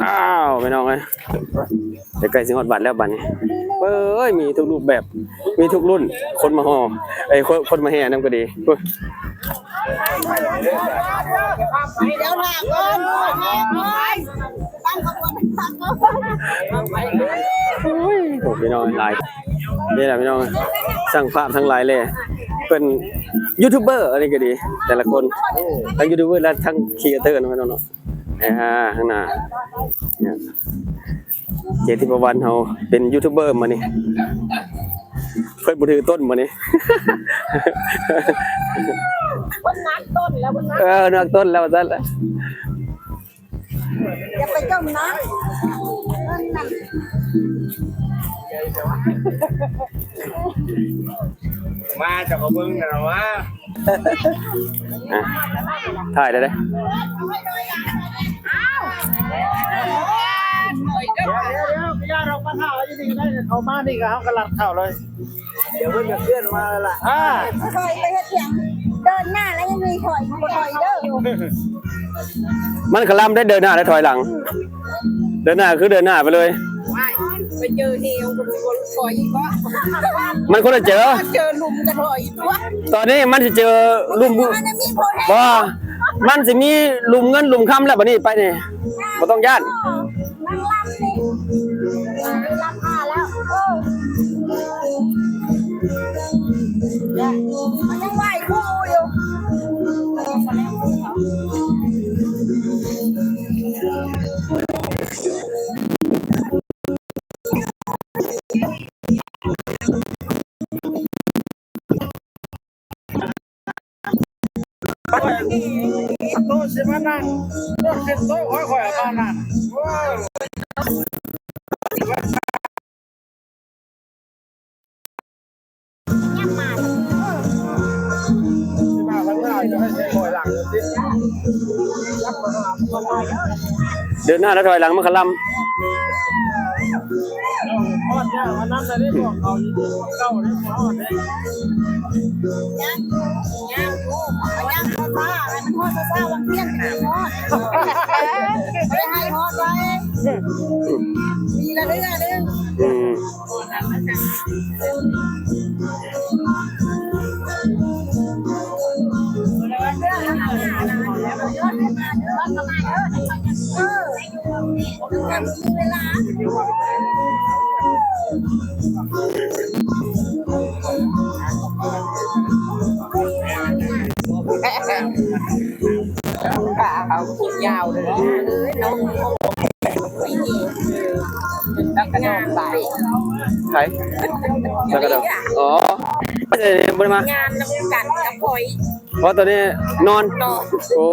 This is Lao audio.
ອ້າວ ພີ່ນ້ອງເອີຍ ໃກ້ໆຊິຮອດວັດແລ້ວບັດນີ້. ເອີຍ ມີທຸກຮູບແບບ ມີທຸກລຸ້ນ ຄົນມາຫໍ່ ເອີຍ ຄົນ ຄົນມາແຫ່ນຳກໍດີ. ໂອ້ຍ ພີ່ນ້ອງຫຼາຍ ນີ້ແຫຼະພີ່ນ້ອງ ຊ່າງພາບທັງຫຼາຍແຫຼະ ເພິ່ນຢູທູບເບີ ອັນນີ້ກໍດີ ແຕ່ລະຄົນ ທັງຢູທູບເບີ ແລະ ທັງຄຣີເອເຕີເນາະ ພີ່ນ້ອງເນາະ. ອ່າ ຂ້າງໜ້າເນຍ ເຈທິບປະວັນເຮົາເປັນຢູທູບເບີມື້ນີ້ ເພິ່ນບໍ່ຖືຕົ້ນມື້ນີ້ ເພິ່ນໜັກຕົ້ນແລ້ວ ເພິ່ນໜັກ ເອີ ໜັກຕົ້ນແລ້ວວ່າຊັ້ນລະ. ຢ່າໄປຈົ່ມນະ ມາເຈົ້າກໍເບິ່ງກັນວ່າ ອ່ະ ຖ່າຍໄດ້ເດ້. ດຽວໆໆ ຢ່າດອກ ມາຖ້າຢູ່ນີ້ໄດ້ ເຂົ້າມານີ້ກໍເຮົາກໍລັດເຂົ້າເລີຍ. ດຽວເພິ່ນກໍເຄື່ອນມາແລ້ວລະ ອ່າ ຂ້ອຍໄປເຮັດຫຍັງ ເດີນໜ້າແລ້ວຍັງມີຖອຍ ບໍ່ຖອຍເດີ. ມັນຄະລຳໄດ້ ເດີນໜ້າແລ້ວຖອຍຫຼັງ ເດີນໜ້າຄືເດີນໜ້າໄປເລີຍ. ໄປເຈີເຫວ ມັນຊິບໍ່ຖອຍອີກບໍ່? ມັນຄົນລະເຈີ ເຈີຫຼຸມກໍຖອຍຕົວະ. ຕອນນີ້ມັນຊິເຈີຫຼຸມ ມັນຍັງມີໂພແຮງ ບໍ່ ມັນຊິມີຫຼຸມເງິນຫຼຸມຄຳແລ້ວ ບັດນີ້ໄປນີ້ບໍ່ຕ້ອງຢ້ານ. ນາງລຳນີ້ ລຳມາແລ້ວ ເອີ ມັນຍັງໄຫວ້ຄູ່ຢູ່. ໂຕະຊິມານັ່ງ ໂຕະຂຶ້ນໂຕະ ຂ້ອຍໆມານັ່ງ ໂອ້ຍ ຍາມມາ ຊິມາທາງໜ້າ ຈະໃຫ້ໃສ່ຖອຍຫຼັງຕິ ເດີນໜ້າແລ້ວຖອຍຫຼັງມັນຄະລຳ. ຮອດແລ້ວ ອັນນັ້ນລະໄດ້ບອກເຂົາຢູ່ ເກົ່າໄດ້ຮອດເດ້. ຍັງ ຍັງ ຍັງ ຮອດຊ້າ ໃຫ້ມັນຮອດຊ້າໆ ວັງວຽງຊິຮອດ ບໍ່ໄດ້ໃຫ້ຮອດໄວ ມີລະເທື່ອໜຶ່ງ ອືມ. ຂາຂາວ ຜົມຍາວເລີຍ ເອີຍ ນ້ອງ ແລ້ວກໍນ້ອງໄປ ໃຜ? ແລ້ວກໍນ້ອງ ອໍ ບໍ່ໄດ້ມາ ງານນຳກັນກັບຂ້ອຍ ເພາະຕອນນີ້ນອນ ນອນ ໂອ້.